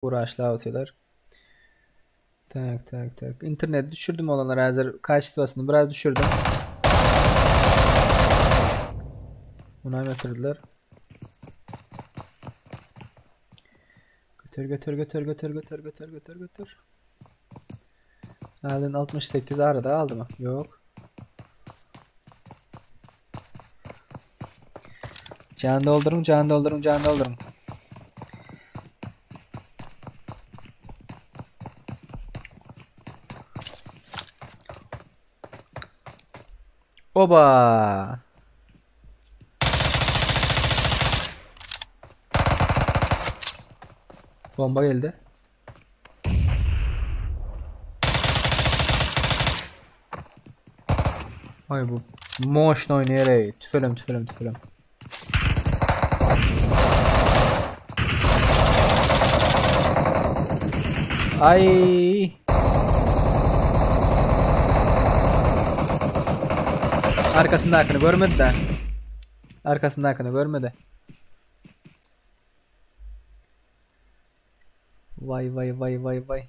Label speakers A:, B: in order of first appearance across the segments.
A: Uğraşlar atıyorlar. Tak tak tak. İnternet düşürdüm olanlar hazır. Kaçtısını biraz düşürdüm. Buna götürdüler. Götür götür götür götür götür götür götür götür. Nereden 68 arada aldı mı? Yok. Can doldurun, can doldurun, can doldurun. Oba! Bomba geldi. Ay bu motion oynayar ey. Tüfelem tüfelem tüfelem. Ay. Arkasındakini görmedi de. Arkasındakini görmedi. Vay vay vay vay vay.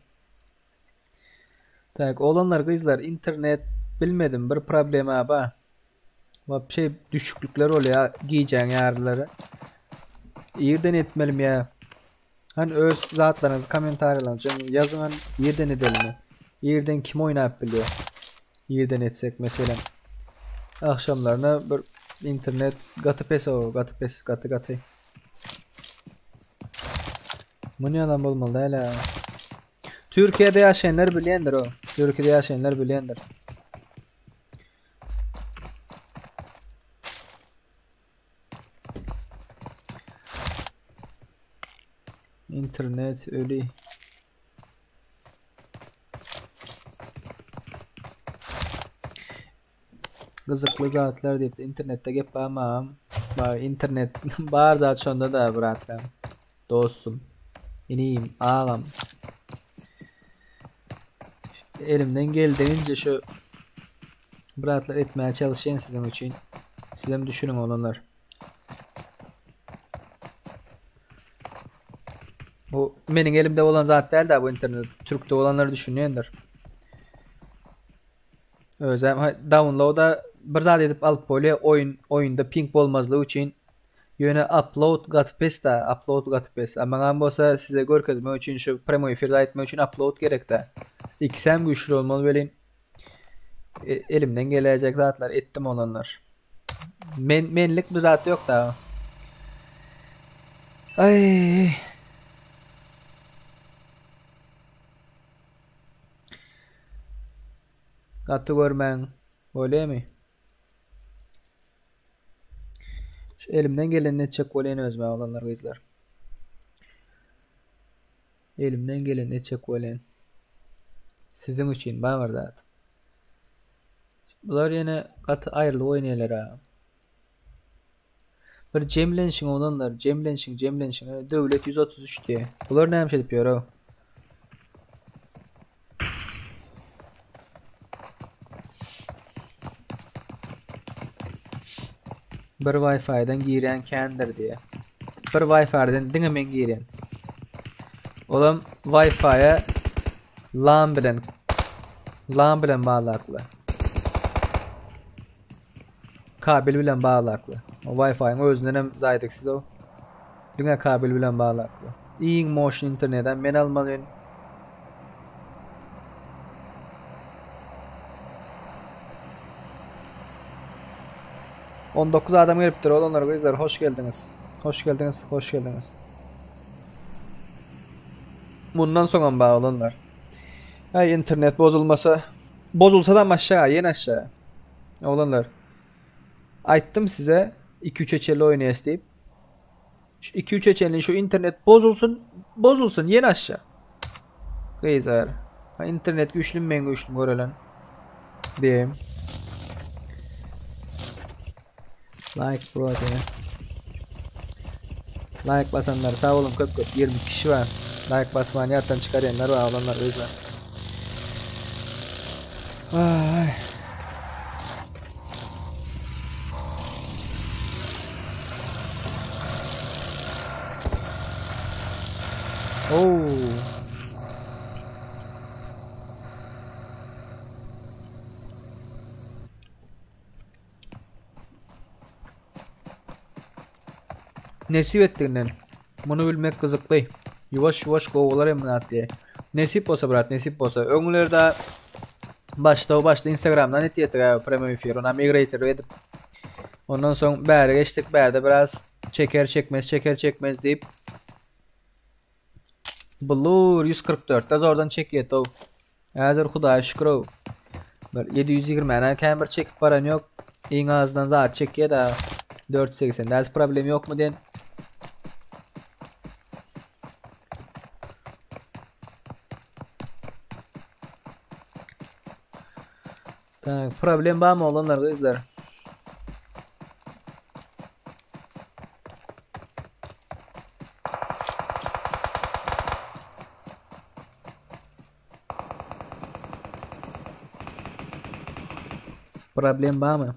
A: Tak olanlar gyzlar internet bilmedim bir problema ba. Vapşe düşüklükler oluyor giyeceğin yarıları. Yerden etmelim ya. Hani öz zatlarınızı komentarlarınızı yazın hani yerden edelim. Yerden kim oynayıp biliyor? Yerden etsek mesela. Akşamlarına bir internet gaty pes o gaty pes gaty gaty. Bu ne adam olmalı hele. Türkiye'de yaşayanlar bilýändir o. Türkiye'de yaşayanlar bilýändir. İnternet ölü. Gyzykly zatlar diýip internetde gep barmam. Bar internet bar zat şonda da bratlam. Dostum. Inim, agam. Elimden geldiğince şu bratlar etmeye çalışayım sizin için. Sizem düşünün olanlar. Bu benim elimde olan zat değil de bu internet. Türk'te olanları düşünüyordur. Özem download'a bir zat edip alıp böyle oyun oyunda ping bolmazlygy üçin ýöne upload gaty pes da upload gaty pes. Amma bolsa size görkezmek üçin şu premo efirde aýtmak üçin upload gerek da. Ikisem güýçli olmaly welin e, elimden gelecek zatlar ettim olanlar. Men menlik bir zat yok da. Ay. Gaty görmäň. Bolýamy? Şu elimden gelenini etjek bolýan özüme oglanlar gyzlar. Elimden gelenini etjek bolýan. Siziň üçin bar bir zat. Bular ýene gaty aýrylyp oýnaýarlar ha. Bir jemlenşiň oglanlar, jemlenşiň, jemlenşiň. Döwlet 133 diýe. Bular näme edip ýör o? Bir Wi-Fi'den giren kendir diye. Bir Wi-Fi'den diňe men giren. Olam Wi-Fi'ye LAN bilen LAN bilen bağlakly. Kabel bilen bağlakly. O Wi-Fi'nin özünden hem zaýdyk o. Diňe kabel bilen bağlakly. Iň motion interneten men almalıyım. 19 adam gelipdir olanlar gyzlar hoş geldiniz. Hoş geldiniz, hoş geldiniz. Bundan soňam bağ olanlar. Ay internet bozulmasa bozulsa da aşağı, yine aşağı. Olanlar. Aytdım size 2-3 eçeli oynayas deyip. Şu 2-3 eçeli şu internet bozulsun, bozulsun yine aşağı. Gyzlar. Ha, internet güçlü mü men güçlü görelen. Diyeyim. Like bro diye. Like basanlar sağ olun köp köp 20 kişi var. Like basmayı yattan çıkaryanlar var olanlar özler. Ay. Oo. Nesip etdiginden. Muny bilmek gyzykly. Ýuwaş ýuwaş gowalar hem zat diýe. Nesip bolsa brat, nesip bolsa. Öňlerde başda başda Instagramdan etýärdik ha premýer efir. Ona migrator edip. Ondan soň bäri geçdik, bärde biraz çeker çekmez, çeker çekmez diýip. Blur 144-de zordan çekýär tow. Häzir Hudaýa şükür ow. Bir 720-ni kän bir çekip baran ýok. Iň azyndan zat çekýär da. 480 däl problem ýokmy diýen. Tak, problem barmy oglanlar gyzlar? Problem barmy?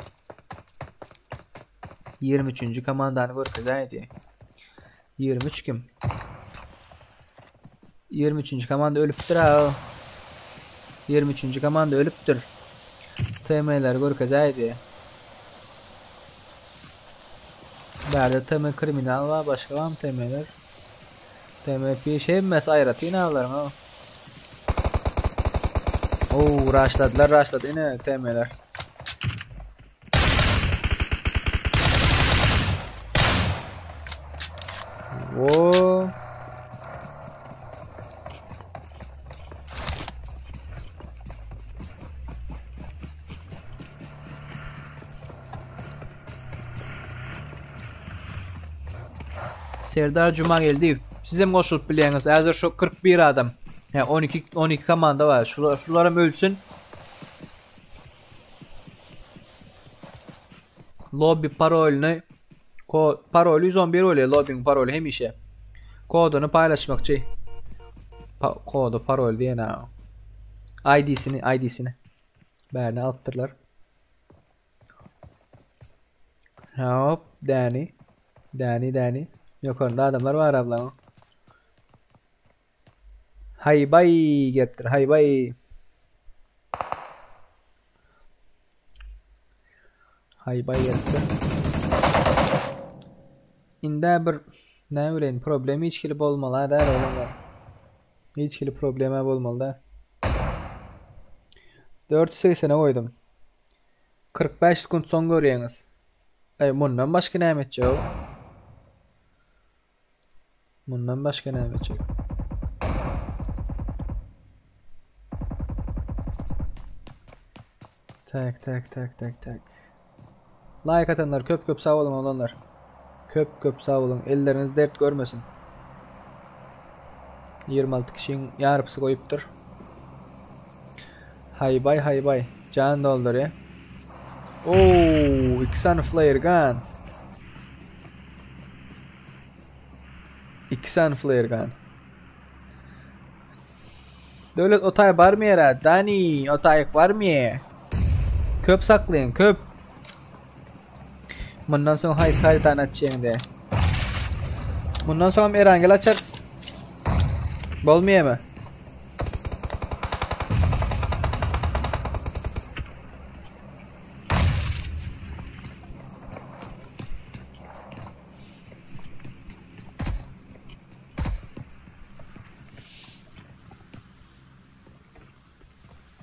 A: 23. komandany görkezäýdi. 23 kim? 23. komanda ölüpdir ha. 23. komanda ölüpdir. TM'leri görkezäýdi. Bärde TM kriminal var, başga var mı TM'ler? TMP hemmesi aýratyn awlaryň ha. Oo, raşladylar, raşlady ine TM'ler. Wo. Serdar Jumageldiýew. Sizem goşulyp bilýäňiz. Häzir şu 41 adam. Ýa 12 12 komanda bar. Şular şularam ölsün. Lobby parolyny ko paroly 111 bolýar lobbyň paroly hemişe. Koduny paýlaşmakçy. Pa kodu parol diýen ha. ID-sini, ID-sini. Bärini alypdyrlar. Hop, Dani. Dani, Dani. Ýokarda adamlar bar ablaň. Hay bay gelipdir, hay bay. Hay bay gelipdir. Indi bir näme bileýin, problem hiç hili bolmaly däl oglanlar. Hiç hili problema bolmaly däl. 480-e goýdum. 45 sekunt soň görýäňiz. Eý, mundan başga näme etjek o? Mundan başga näme etjek? Tak, tak, tak, tak, tak. Like atanlar köp köp sag boluň oglanlar. Köp köp sag boluň. Elleriniz dert görmesin. 26 kişiň ýarpysy goýupdyr. Haýbay haýbay. Jan doldurýar. Oo, iki sany flare gun. Iki sany flare gun. Döwlet otaý barmy ýere? Dani, otaýyk barmy? Köp saklaýyn, köp. Mundan soň haýsy haritany açýaň de. Mundan soň hem Erangel açarys. Bolmaýamy?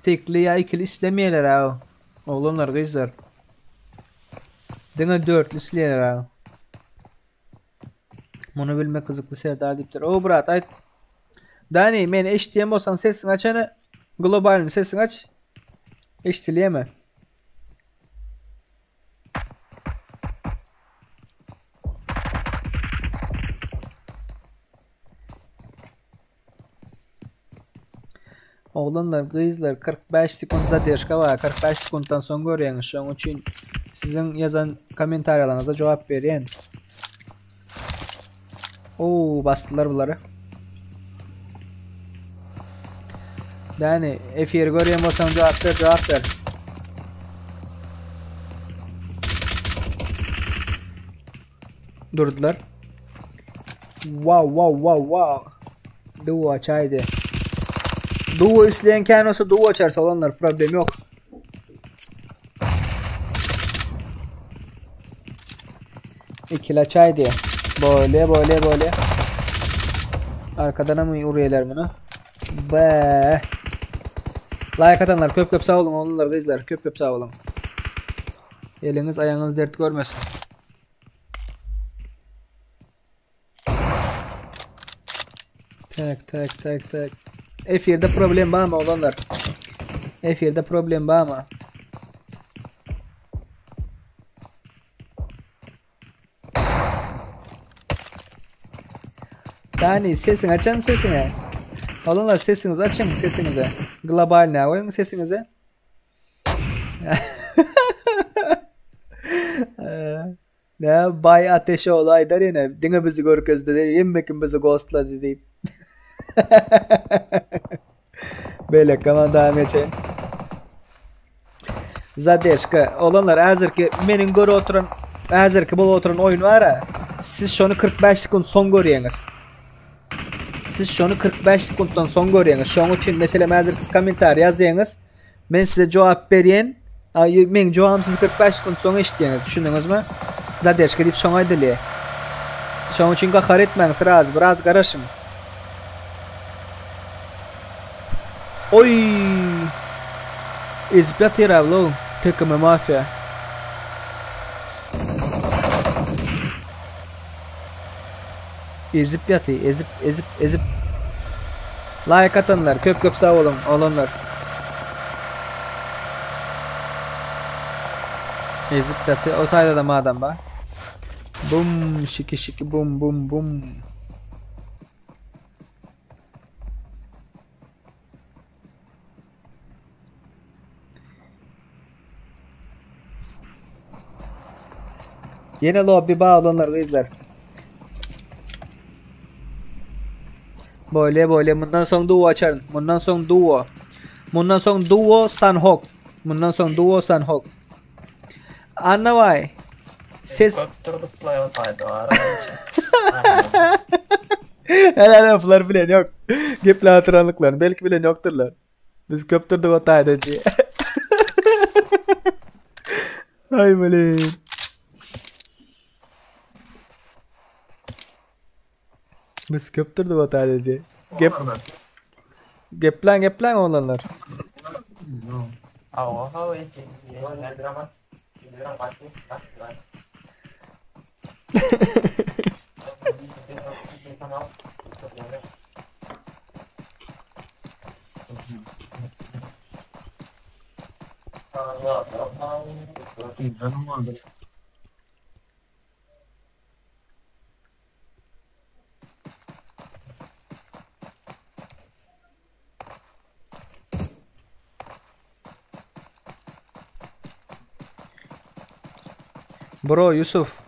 A: Tekli ýa ikili islemeýärler aw. Oglanlar, gyzlar. Diňe dörtli isleýärler aw. Muny bilmek gyzykly Serdar diýipdir. O brat aýt. Dani, meni eşitýän bolsaň sesiňi açana. Globalny sesiňi aç. Eşidilýärmi? Oglanlar, gyzlar 45 sekund zadержка bar. 45 sekunddan soň görýäňiz. Şonuň üçin siziň ýazan kommentariýalaryňyza jogap berýän. Oo, basdylar bulary. Dani, efiri görýän bolsaň jogap ber, jogap ber. Durdular. Wow, wow, wow, wow. Duo açaýdy. Duo isleýän kän bolsa duo açarys olanlar problem ýok. Ikili açaýdy. Böyle böyle böyle. Arkadan mı urýarlar bunu? Be. Like atanlar köp köp sag boluň oglanlar gyzlar köp köp sag boluň. Eliňiz aýagyňyz dert görmesin. Tak tak tak tak. Efirde problem bar mı oglanlar? Efirde problem bar mı? Dani sesini açan sesini. Oglanlar sesinizi açın sesinizi. Global ne koyun sesinizi. Ne Bay Ateşoğlu aýdar ýene diňe bizi görkezdi diýip, hemme kim bizi ghostlady diýip. Beýleki komanda geçeýin. Zadeşka, olanlar häzirki meniň görüp oturan, häzirki bolup oturan oýun bar-a. Siz şony 45 sekunt soň görýäňiz. Siz şony 45 sekuntdan soň görýäňiz. Şonuň üçin meselem häzir siz kommentariý ýazýaňyz. Men size jogap berýän. Meň jogabym siz 45 sekunt soň eşitýäňiz. Düşündiňizmi? Zadeşka diýip şoňa aýdylýar. Şonuň üçin gahar etmäň sraz, biraz garaşyň. Oý! Ezip ýatyr ablo, TKM mafiýa. Ezip ýaty, ezip, ezip, ezip. Like atanlar, köp köp sag boluň, oglanlar. Ezip ýaty, o taýda da adam bar. Bum, şiki şiki bum bum bum. Ýene lobby baglanlar gyzlar. Böyle böyle mundan soň duo açaryn. Mundan soň duo. Mundan soň duo Sanhok. Mundan soň duo Sanhok. Annabay. Ses Helal laflar bilen yok. Geple hatıranlıklarını belki bilen yokturlar. Biz köpdürdük o taýda diye. Ay blin. Biz köpdürdük o taýda diye. Gep Geplen geplen oğlanlar. Bro Yusuf.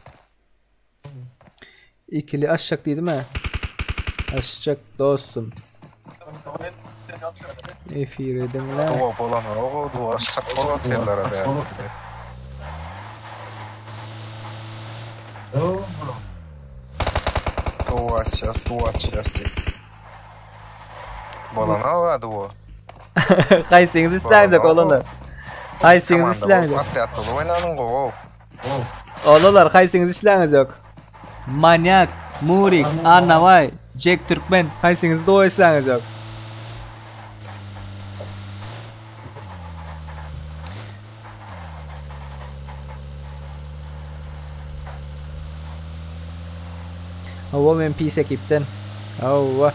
A: Ikili aşak diýdim he. Aşak dostum. Efir edin la.
B: Duo bolan o duo aşak bolan tellere be. Duo açacağız, duo açacağız diye. Bolan o duo.
A: Haýsyňyz isläňizok olanlar? Haýsyňyz isläňizok?
B: Otryad dolu oynanın go.
A: Olanlar haýsyňyz isläňizok? Manyak, Murik, Annabay, Jack Türkmen haýsyňyz duo isläňizok? Hawa men pis ekipden. Hawa.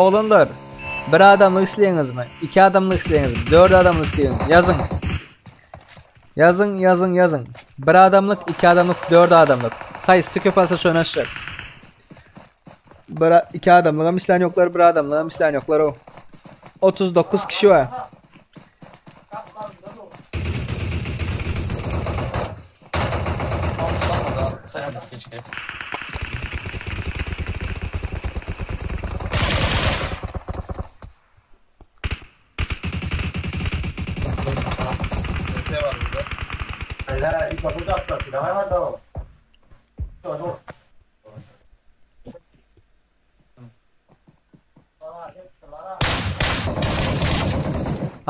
A: Oglanlar, bir adamlyk isleýäňizmi? Iki adamlyk isleýäňizmi? Dört adamlyk isleýäňizmi? Ýazyň. Ýazyň, ýazyň, ýazyň. Bir adamlyk, iki adamlyk, dört adamlyk. Haýsy köp alsa şony açjak. Bir iki adamlygam islän ýoklar, bir adamlygam islän ýoklar o. 39 kişi bar.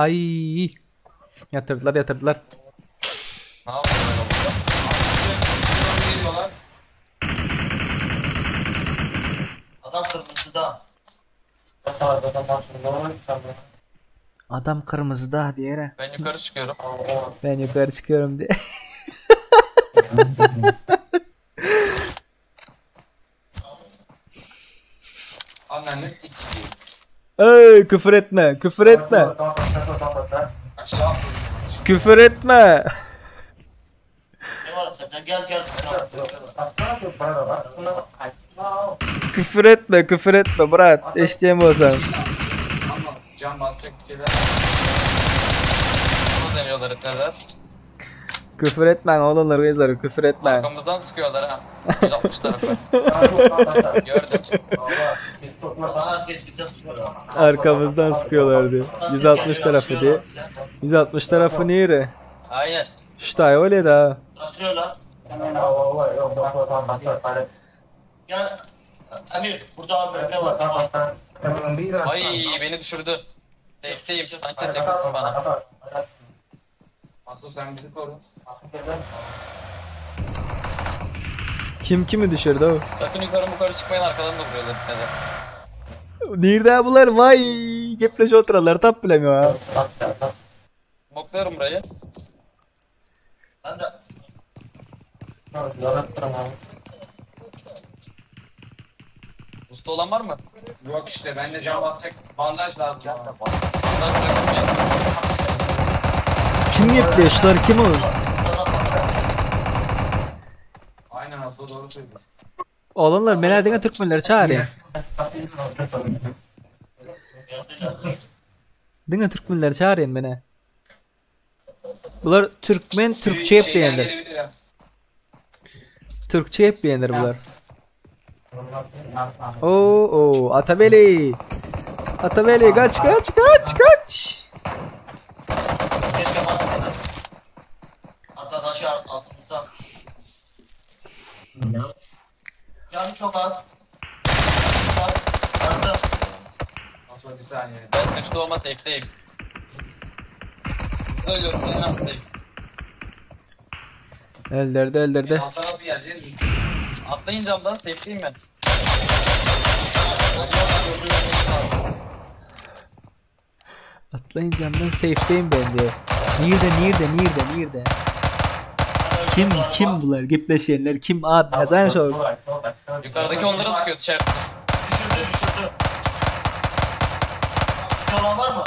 A: Ay. Ýatyrdylar, ýatyrdylar.
C: Ne yapıyorlar burada? Geliyorlar.
D: Adam kırmızıda.
A: Adam kırmızıda diýere.
C: Ben yukarı çıkıyorum.
A: Ben yukarı çıkıyorum diye.
C: Anneanne sikeyim.
A: Ey küfür etme, küfür etme.
C: Aşağı atladım.
A: Küfür etme.
D: Ne var sende? Gel gel.
A: Küfür etme, küfür etme Murat. Eşdeğim olsam.
C: Ama cam basacak bir şeyler. Bunu deniyorlar etlerler.
A: Küfür etmen oğlanlar kızlar küfür etmen.
C: Arkamızdan sıkıyorlar ha. 160 tarafı. Gördüm.
D: Herkes bize sıkıyor.
A: Arkamızdan sıkıyorlar diye. 160 tarafı diye. 160 tarafı nere?
C: Aynen.
A: Ştay öyle da.
D: Atıyorlar. Gel. Emir burada abi ne var? Tamam.
C: Ay beni düşürdü. Safe'teyim. Sanchez yakınsın bana. Asıl sen bizi koru.
A: Kim kimi düşürdü o?
C: Sakın yukarı yukarı çıkmayın arkadan da vuruyorlar neden.
A: Nerede bular? Vay! Gepleşe oturarlar tap bilemiyor ha.
C: Smokluyorum burayı.
D: Ben de
C: Usta olan var mı?
E: Yok işte ben de cam basacak bandaj lazım. bana.
C: Bandaj bırakılmış.
A: Kim gepleşler kim o?
E: Aynen Aso doğru söylüyor.
A: Oğlanlar men diňe türkmenleri çağırayım.
D: geldiler.
A: Diňe türkmenleri çağırayım mene. Bular türkmen türkçe
E: Şeyden
A: epleyendir.
E: gelebilir ha.
A: Türkçe epleyendir bular. Oo oo Atabeli. Atabeli kaç kaç kaç kaç.
D: Keşke basmadı. Arkadaşı altımızda. Canı çok az. Çok az. Yardım.
E: Aso bir saniye.
C: Ben düştü olma safe'teyim. Ölüyorum ben atlayayım.
A: Öldürdü öldürdü.
E: Alta nasıl geleceğiz?
C: Atlayın camdan safe'teyim ben.
A: Atlayın camdan safe'teyim ben diye. Nerede nerede nerede nerede? Kim kim bular? Gepleşenler kim ad? Yazan şu.
C: Yukarıdaki onlara sıkıyor çep.
D: Düşürdü düşürdü. Bir olan var mı?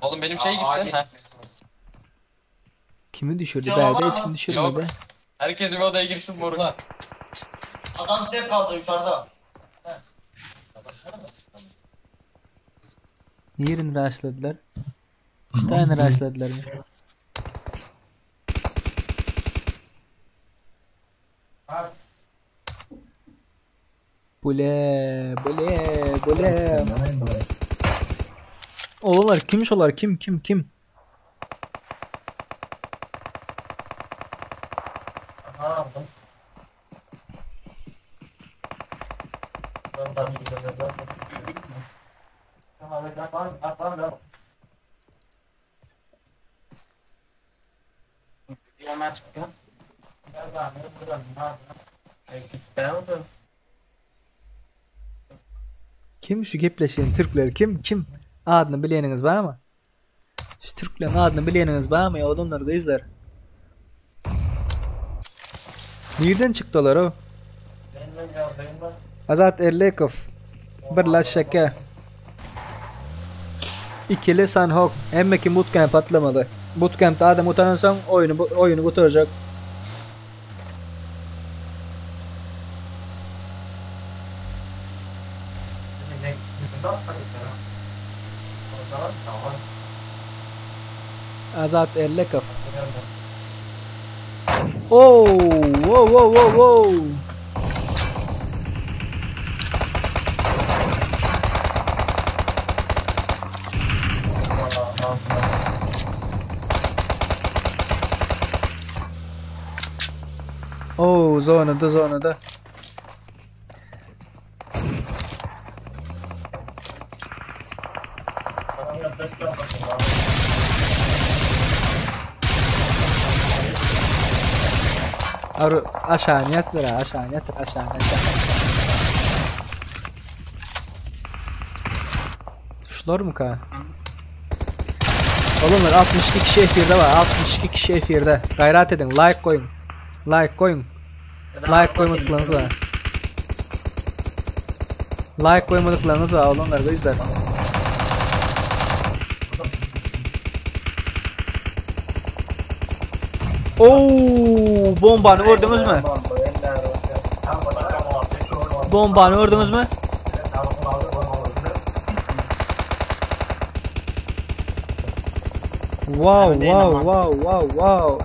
C: Oğlum benim şey
E: Aa,
C: gitti. Heh.
A: Kimi düşürdü?
D: Ya
A: Berde
D: ama-
A: hiç kim düşürmedi.
C: Yok. Herkes bir odaya girsin moruk.
D: Adam tek kaldı yukarıda.
A: Yerini rushladılar? Stein rushladılar mı? Bule, bule, bule. Oğlanlar kimmiş olar? Kim kim kim? Kim şu gepleşen Türkler kim kim? Adını bileniniz var mı? Şu Türklerin adını bileniniz var mı ya adamlar da izler. Nereden çıktılar o? Azat Erlekov. Birleşşekge. Ikili Sanhok. Hemme kim bootcamp atlamaly. Bootcampde adam utanansoň oýuny oýuny gutarjak. Azat Ellekow. Oh, wow, wow, wow, wow. Oh, zonada, zonada. Ar aşagyny ýatyr, aşagyny ýatyr, aşagyny ýatyr. Şularmyka? Oğlumlar 62 kişi efirde var. 62 kişi efirde. Gayrat edin, like koyun. Like koyun. Like koymadyklaryňyz bar. Like koymadyklaryňyz bar oglanlar gyzlar. Oo, bombany gördüňizmi? Bombany gördüňizmi? Wow, wow, wow, wow, wow.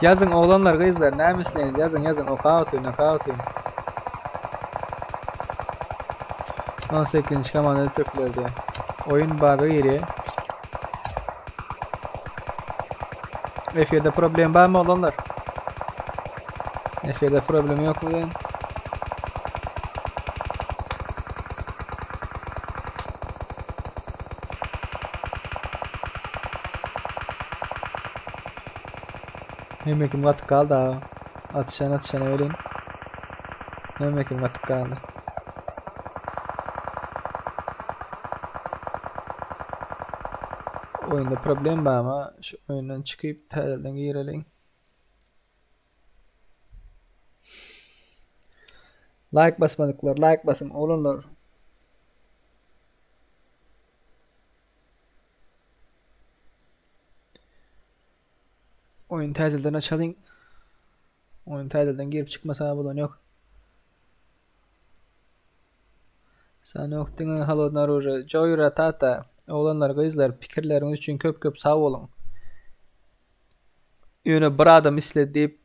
A: Ýazyň oglanlar gyzlar näme isleýäňiz ýazyň ýazyň okap otyryn okap otyryn. 18-nji komanda türkler diýe. Oýun baga girýär. Efirde problem barmy oglanlar? Efirde problem ýok mu diýen? Hemme kim gatyk galdy aga. Atyşan atyşana welin. Hemme kim gatyk galdy. Oýunda problem bar ama şu oýundan çykyp täzeden gireliň. Like basmadyklar like basyň oglanlar. Oýun täzeden açalyň. Oýun täzeden girip çykmasa bolan ýok. Sanok diňe holodno orужие. Joy Ratata. Oglanlar, gyzlar, pikirleriňiz üçin köp köp sag boluň. Ýöne bir adam isledi diýip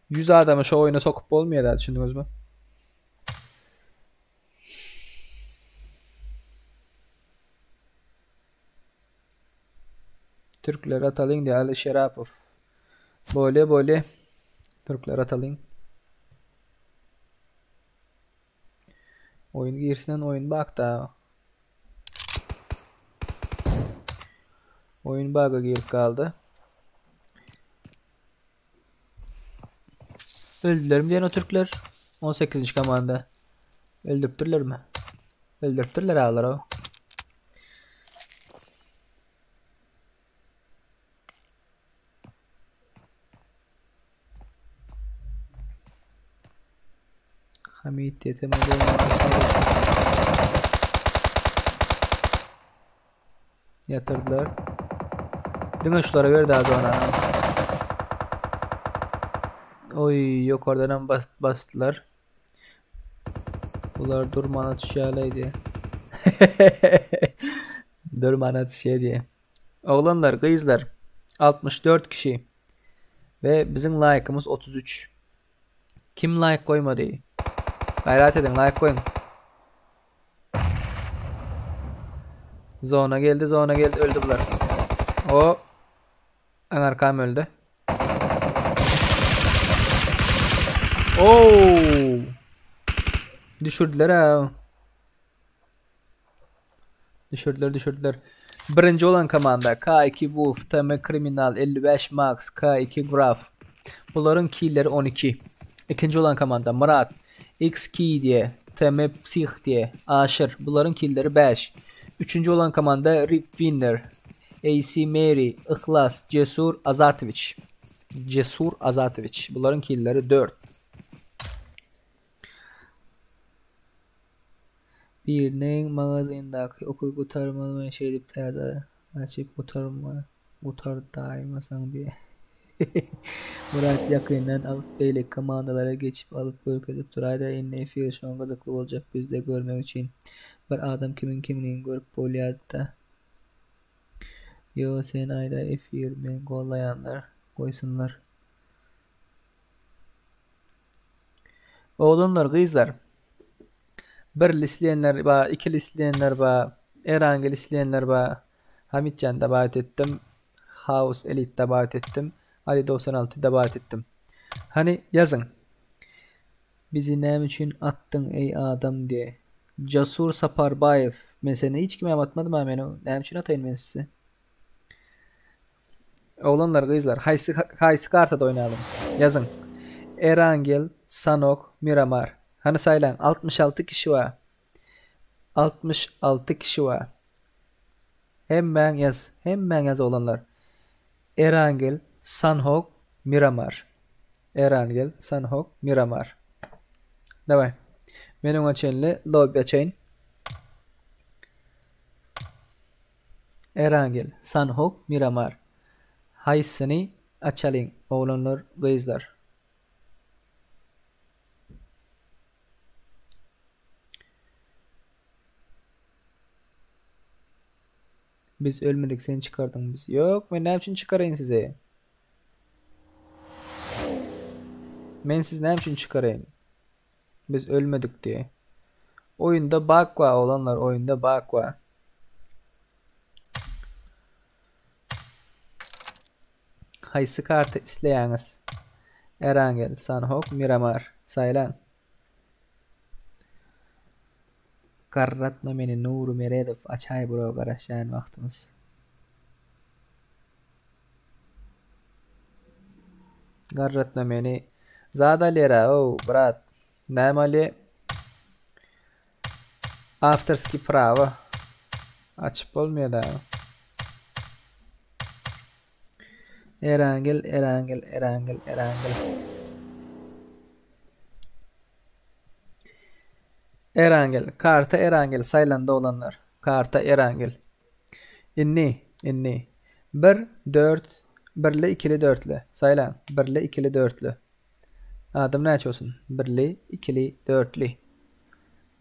A: 100 adamy şo oýuna sokup bolmaýar da, düşündiňizmi? Türkler atalyň diýýär Ali Şerapow. Bolýa bolýa. Türkler atalyň. Oýun girsinden oýun bakda. Oýun baga girip galdy. Öldülermi diýen o türkler? 18. komanda. Öldüripdirlermi? Öldüripdirler ağlar o. Hamit diýe Ýatyrdylar. Diňe şulara ber daha zona. Oý, ýokardan hem bas basdylar. Bular durman atışýarlar diýe. Durman atışýar diýe. Oglanlar, gyzlar 64 kişi we biziň laýkymyz 33. Kim laýk goýmady? Gaýrat ediň, laýk goýuň. Zona geldi, zona geldi, öldü bular. O Anarkam öldü. Oo! Düşürdüler ha. Düşürdüler, düşürdüler. Birinji bolan komanda K2 Wolf, TM Kriminal, 55 Max, K2 Graf. Bularyň killeri 12. Ikinji bolan komanda Myrat, XK diýe, TM Psih diýe, Aşyr. Bularyň killeri 5. Üçünji bolan komanda Rip Winner. AC Mary, Yhlas, Cesur Azatowiç. Cesur Azatowiç. Bularyň killeri 4. Biriniň magazyndaky oky gutarmazmy şeýdip täze açyp gutarma gutardaýmasaň diýe. Myrat ýakyndan alyp beýleki komandalara geçip alyp görkezip duraýda indi efir şoň gyzykly boljak bizde görmek üçin. Bir adam kimiň kimligini görüp bolýada. Ýo sen aýda efir meni gollaýanlar goýsunlar. Oglanlar gyzlar Birli isleýänler bar, ikili isleýänler bar, Erangel isleýänler bar. Hamitjan dabat etdim. House Elite dabat etdim. Ali 96 dabat etdim. Hany ýazyň. Bizi näme üçin atdyň eý adam diýe. Jasur Saparbaýew. Men seni hiç kimem atmadym ha meni näme üçin ataýyn men sizi. Oglanlar gyzlar haýsy haýsy kartada oýnalyň? Ýazyň. Erangel, Sanok, Miramar. Hany saýlaň. 66 kişi bar. 66 kişi bar. Hemmäň ýaz. Hemmäň ýaz oglanlar. Erangel, Sanhok, Miramar. Erangel, Sanhok, Miramar. Daway. Men oňa çenli lobby açaýyn. Erangel, Sanhok, Miramar. Haýsyny açalyň oglanlar gyzlar. Biz ölmedik sen çykardyň bizi. Ýok men näme üçin çykaraýyn sizi? Men sizi näme üçin çykaraýyn? Biz ölmedik diýe. Oýunda bug bar oglanlar oýunda bug bar. Haýsy karta isleýäňiz? Erangel, Sanhok, Miramar. Saýlaň. Garratma meni Nury Meredow açaý bro garaşýan wagtymyz. Garratma meni. Zat alýara ow brat. Näme alýa? Awtorskiý prawa. Açyp bolmaýar da. Erangel, Erangel, Erangel, Erangel. Erangel, karta Erangel saýlandy oglanlar. Karta Erangel. Indi, indi. 1 4 birli, ikili, dörtli. Saýlaň. Birli, ikili, dörtli. Adam näçe bolsun? Birli, ikili, dörtli.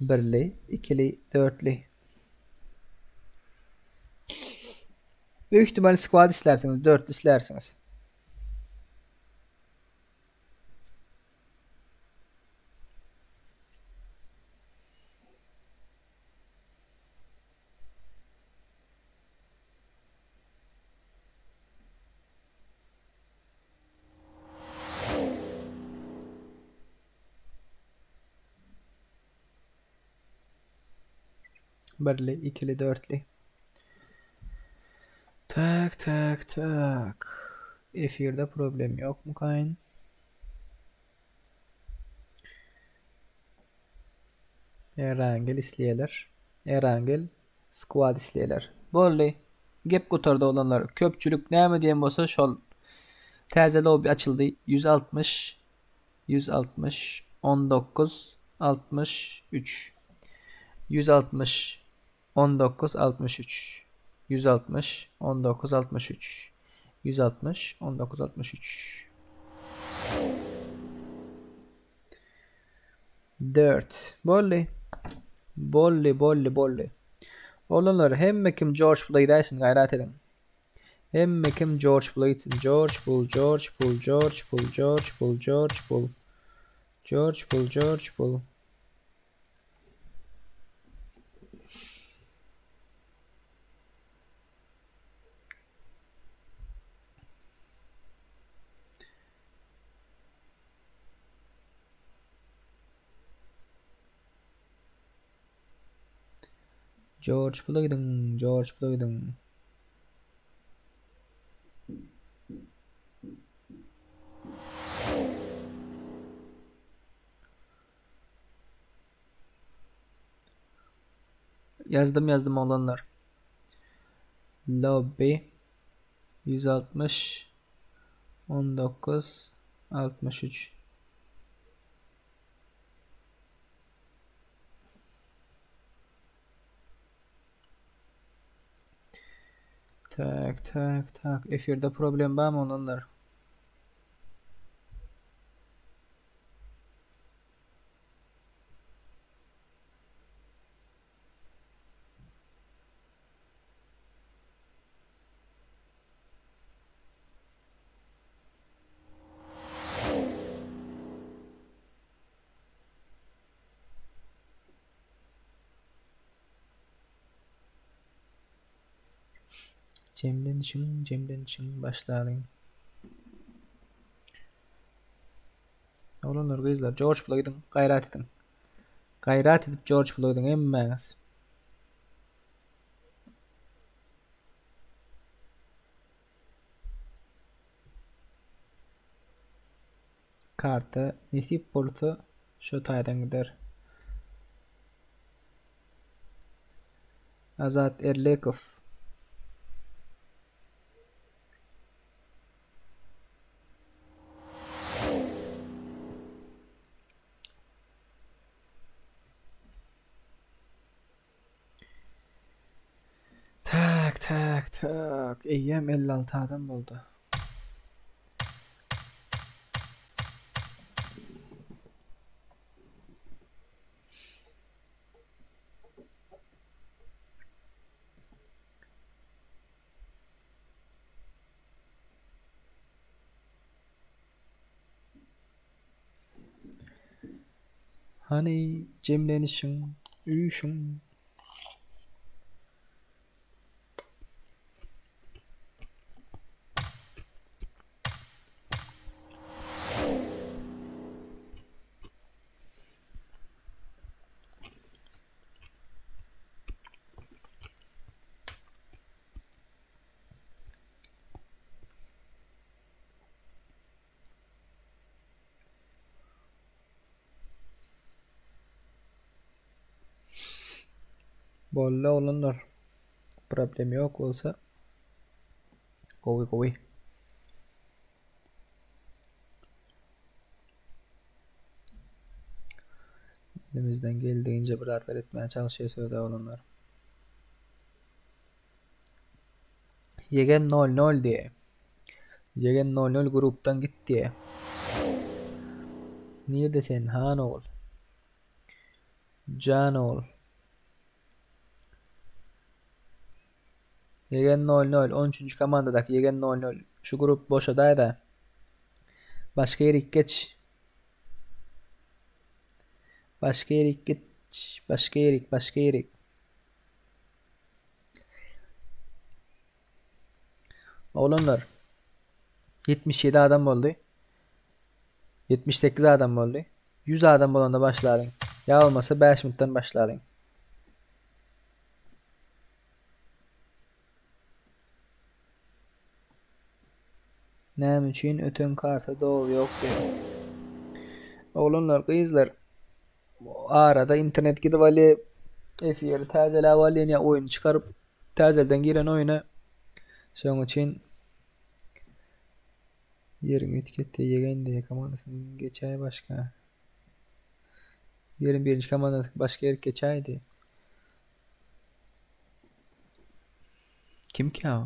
A: Birli, ikili, dörtli. Büyük ihtimal squad istersiniz, dörtlü istersiniz. Birli, ikili, dörtli. Tak, tak, tak. Efirde problem yok mu kayn? Erangel isleýärler. Erangel squad isleýärler. Boldy. Gep gutardy oglanlar. Köpçülik näme diýen bolsa şol. Täze lobby açyldy. 160 160 19 63 160 19 63 160 19 63 160 19 63 4 Boldy. Boldy, boldy, boldy. Oglanlar hemme kim George Bull'a gidäýsin gaýrat ediň. Hemme kim George Bull'a gitsin. George Bull, George Bull, George Bull, George Bull, George Bull. George Bull, George Bull. George Bull'a gidiň, George Bull'a gidiň. Ýazdym ýazdym oglanlar. Lobby. 160 19 63 Tak tak tak efirde problem barmy oglanlar? Jemlenişiň, jemlenişiň başlalyň. Oglanlar, gyzlar, George pula gidiň, gaýrat ediň. Gaýrat edip George pula gidiň hemmäňiz. Karta nesip bolsa şo taýdan gider. Azat Erlekow. Tak, tak, tak. Eýýäm 56 adam boldy. Hany jemlenişiň, üýşüň. Boldy oglanlar. Problem ýok bolsa. Gowy gowy. Elimizden geldiğince bir zatlar etmeye çalışýas öz oglanlar. Ýegen nol nol diýe. Ýegen nol nol grupdan git diýe. Nirde sen han ogul? Jan ogul. Ýegen nol nol 13-nji komandadaky Ýegen nol nol şu grup boşadaýda. Başga ýerik geç. Başga ýerik geç. Başga ýerik, başga ýerik. Oglanlar 77 adam boldy. 78 adam boldy. 100 adam bolanda başlalyň. Ýa bolmasa 5 minutdan başlalyň. Näme üçin öten karta doly ýok diýip. Oglanlar, gyzlar arada internet gidip alýar, efiri täzeläp alýan ýa oýun çykaryp täzeden giren oýuna. Şonuň üçin ýeriň üýtgetdi ýegen diýe komandasyny geçäý başga. Ýeriň birinji komandasy başga ýere geçäýdi. Kim ki o?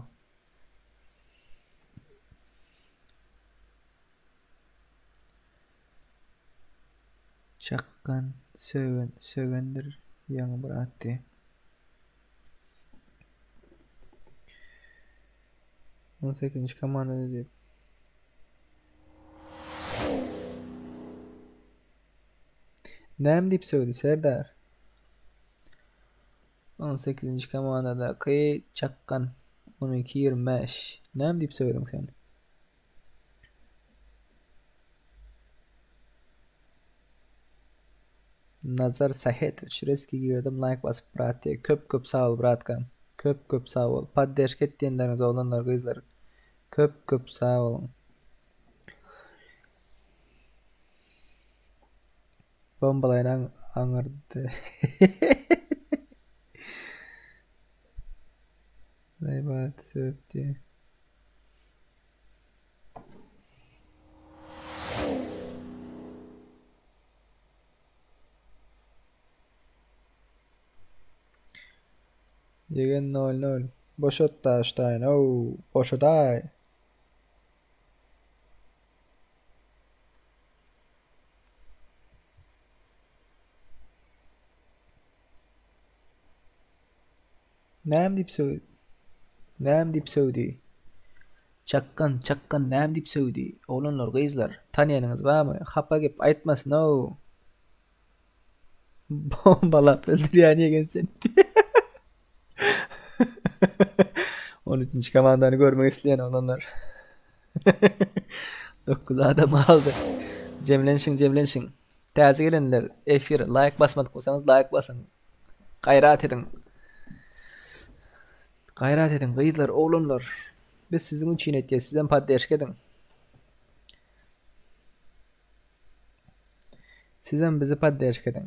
A: Çakgan sögen sögendir ýaňy bir atdy. On sekizinji komandada diýip. Näme diýip sögdi Serdar? On sekizinji komandadaky Çakgan 12 25. Näme diýip sögdüň sen? Nazar Sahetowiç reski girdim like basyp brat diýe. Köp köp sag bol bratkam. Köp köp sag bol. Podderşka etýänleriňiz oglanlar gyzlar. Köp köp sag boluň. Bombalaýyn aňyrdy. Zaýbat sögüpdi. Ýegen nol nol. Boşat daşdaýyn ow, boşadaý. Näme diýip sög Näme diýip sögdi? Çakgan, çakgan näme diýip sögdi? Oglanlar, gyzlar, tanýanyňyz barmy? Hapa gep aýtmasyn-ow. Bombalap öldürýän ýegen seni. 13-nji komandany görmek isleýän oglanlar. 9 adam galdy. Jemlenşiň, jemlenşiň. Täze gelenler efir laýk basmadyk bolsaňyz laýk basyň. Gaýrat ediň. Gaýrat ediň gyzlar, oglanlar. Biz siziň üçin etýäs, sizem podderşka ediň. Sizem bizi podderşka ediň.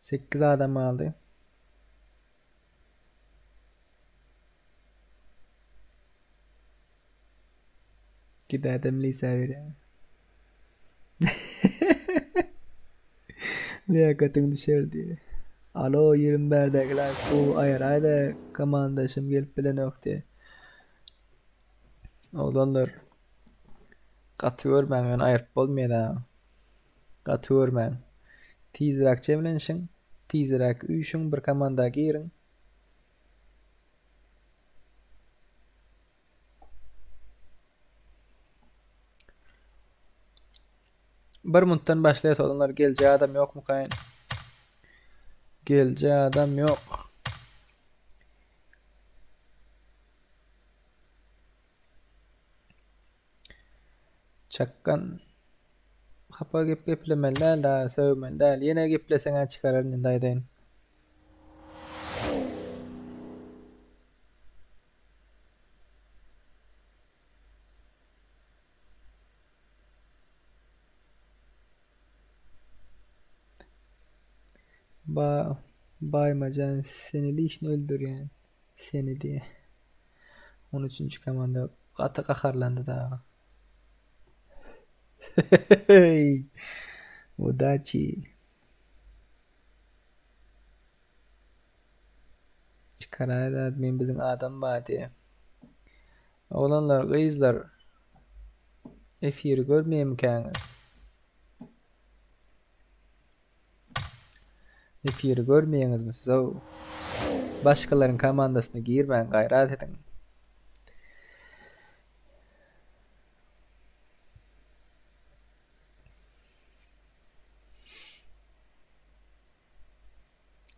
A: Sekiz adam galdy. Gidädem Lisa berýär. Lýakatyň düşer diýýär. Alo ýigrimi bärdäkiler bu aýyraýda komandaşym gelip bilenok diýýär. Oglanlar gaty görmäň ýöne aýryp bolmaýar da. Gaty görmäň. Tizräk jemlenişiň, tizräk üýşüň bir komanda giriň. Bir minutdan başlaýas oglanlar geljek adam ýokmukaýyn. Geljek adam ýok. Çakgan hapa gep geplemeli däl da sögmeli däl. Ýene gepleseň-ä çykararyn indi aýdaýyn. Ba Baýmajan seni lişni öldürýän seni diýe. 13-nji komanda gaty gaharlandy dagy. Heý! Udaçi. Çykaraýda admin biziň adam bar diýe. Oglanlar, gyzlar efiri görmeýärmikäňiz? Efiri görmeýäňizmi siz ow? Başgalaryň komandasyna girmäň, gaýrat ediň.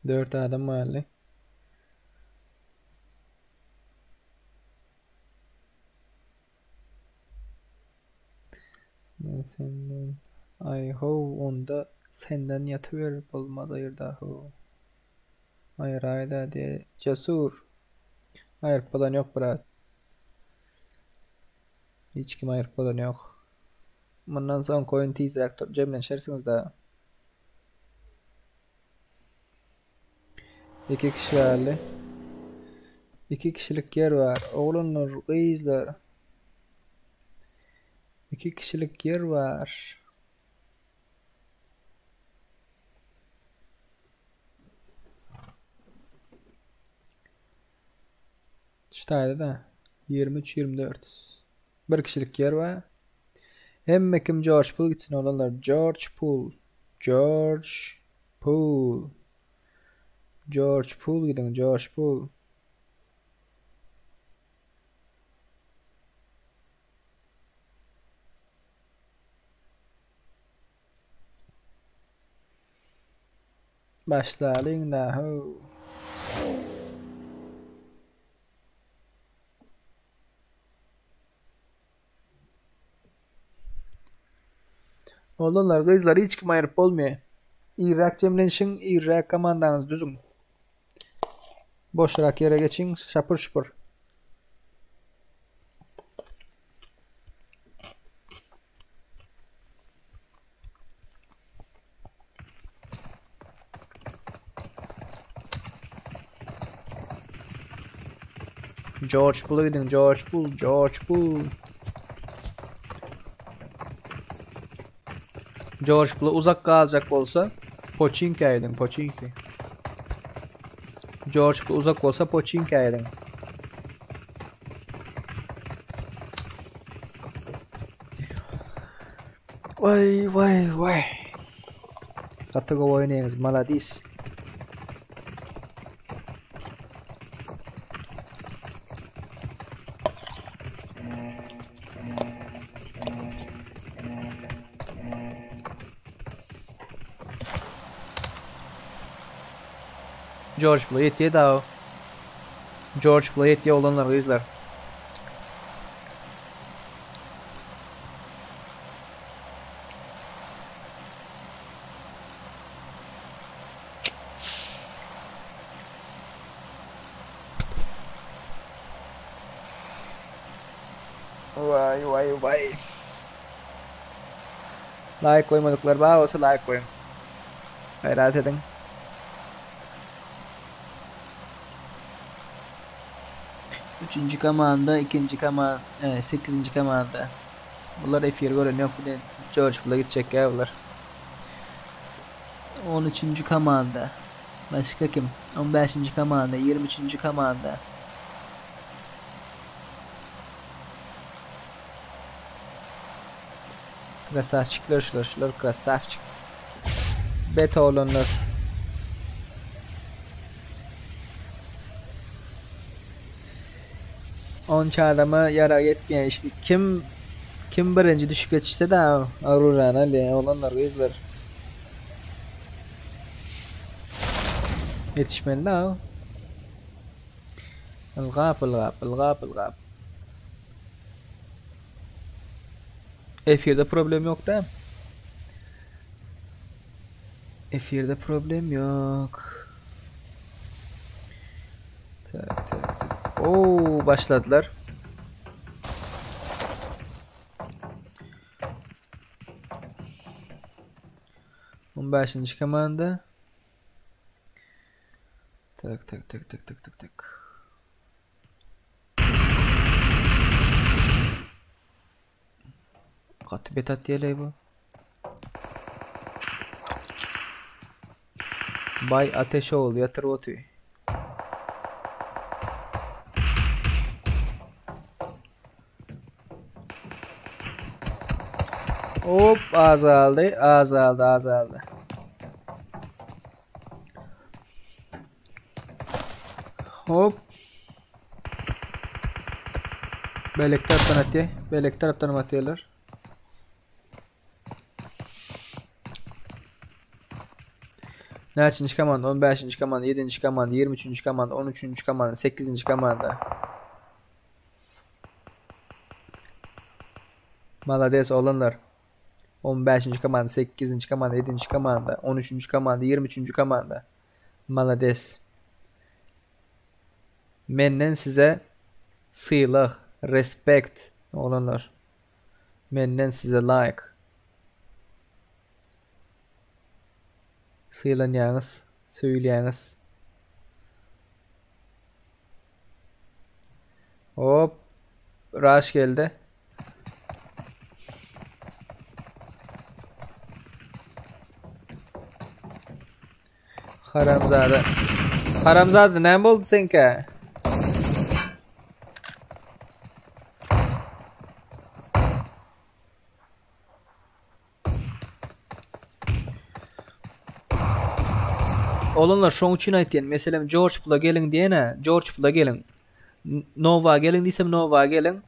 A: Dört adam galdy. Men senden Aý how onda senden ýatyber bolmaz aýyrda how. Aýyraýda diýe Cesur. Aýyryp bolan ýok brat. Hiç kim aýyryp bolan ýok. Mundan soňky oýun tizräk jemlenşersiňiz da. Iki kişi galdy. Iki kişilik ýer bar. Oglanlar, gyzlar. Iki kişilik ýer bar. Şu taýda da 23 24. Bir kişilik ýer bar. Hemme kim George Pool gitsin oglanlar. George Pool. George Pool. George Pool gidiň George Pool. Başlalyň da how. Oglanlar, gyzlar hiç kim aýryp bolmaýar. Irräk jemlenişiň, irräk komandaňyzy düzüň. Boşrak ýere geçiň, şapur-şupur. George Bull'a gidin. George Bull, George Bull. George Pula uzak galjak bolsa Poçinka ediň, Poçinki. George Pula uzak bolsa Poçinka ediň. Vay vay vay. Gaty gowy oýnaýaňyz, maladis. George Floyd ýetýär da. George Floyd ýetýär oglanlar gyzlar. Vay vay vay. Like goýmadyklar bar bolsa like goýuň. Gaýrat ediň. Üçünji komanda, ikinji komanda, e, sekizinji komanda. Bular efir gören ýok bilen George Bula gitjek ya bular. 13. komanda. Başga kim? 15. komanda, 23. komanda. Krasavçikler şular, şular krasavçik. Beta olanlar. Onça adama yara yetmeýär işte kim kim birinji düşüp ýetişse de Arurany alýar oglanlar gyzlar. Ýetişmeli da. Ylgap ylgap ylgap ylgap. Efirde problem yok da. Efirde problem yok. Tak tak tak. Oo başladılar. On beşinji komanda. Tak tak tak tak tak tak tak. Gaty bet atýarlaý bu. Bay Ateşoğlu ýatyr oty. Hop azaldy, azaldy, azaldy. Hop. Beýleki tarapdan atýar. Beýleki tarapdan atýarlar. Näçinji komanda? 15-nji komanda, 7-nji komanda, 23-nji komanda, 13-nji komanda, 8-nji komanda. Malades oglanlar. 15-nji komanda, 8-nji komanda, 7-nji komanda, 13-nji komanda, 23-nji komanda. Malades. Menden size sylag, respekt oglanlar. Menden size like. Sylanýaňyz, söýülýäňiz. Hop. Rush geldi. Haramzada. Haramzada näme boldy seňkä? Oglanlar şoň üçin aýtýan, meselem George Pula geliň diýene, George Pula geliň. Nova geliň diýsem Nova geliň.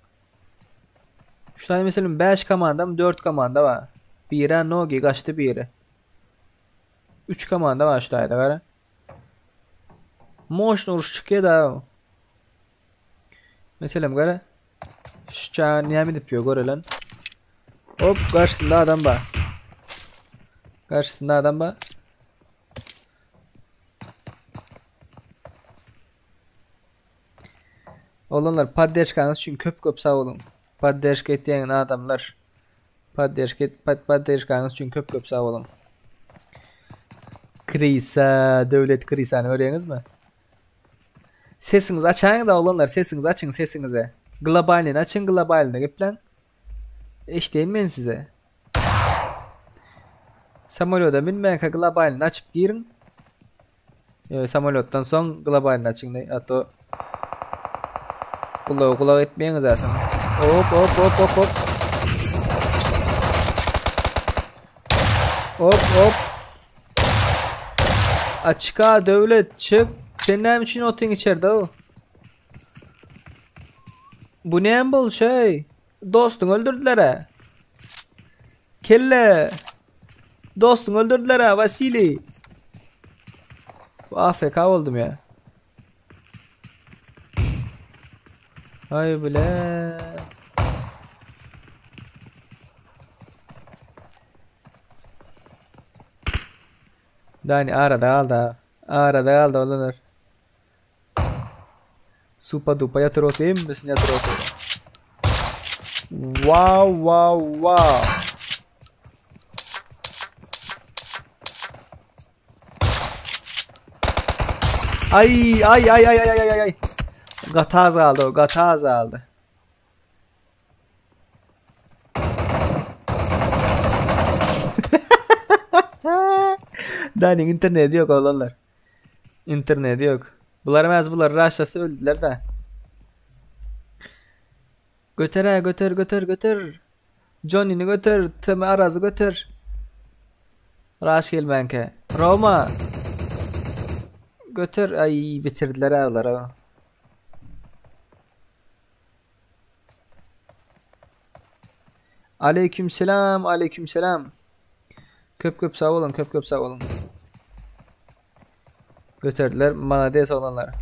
A: Şu taýda meselem 5 komandam 4 komanda bar. Biri Nogi gaçdy biri. 3 komanda bar şu taýda gara. Moşny uruş çykýar da. Meselem gara. Şu çaga näme edip ýör görelen. Hop garşysynda adam bar. Garşysynda adam bar. Oglanlar podderşkaňyz üçin köp köp sag boluň. Podderşka etýän adamlar. Podderşka podderşkaňyz üçin köp köp sag boluň. Krisa, döwlet Krisany görýäňizmi? Sesiňizi açaýyňda oglanlar sesiňizi açyň sesiňizi. Globalnyny açyň globalnyda gepläň. Eşdeýin men size. Samolýoda münmänkä globalyny açyp giriň. E, samolýotdan soň globalyny açyň a to gulagy gulak etmeýäňiz a soň. Hop hop hop hop hop. Hop hop. Açyka döwlet çyk. Sen näme üçin otyň içerde o? Bu näme bolşy? Dostuňy öldürdüler-ä. Kelle. Dostuňy öldürdüler-ä, Wasiliý. Bu AFK boldum ya. Ay bile. Dani arada galdy. Arada galdy olanlar. Supa dupa ýatyr oty hemmesini ýatyr oty. Wow wow wow. Ay ay ay ay ay ay ay. Gaty az galdy o, gaty az galdy. Daniň interneti ýok oglanlar. Interneti ýok. Bular emez bular raşlasy öldüler de. Göter ha göter göter göter. Johnny'ni göter, Temi Araz'ı göter. Raş gelmänkä. Roma. Göter ay bitirdiler ha bular ha. Aleyküm selam, aleyküm selam. Köp köp sag boluň, köp köp sag boluň. Göterdiler, malades oglanlar.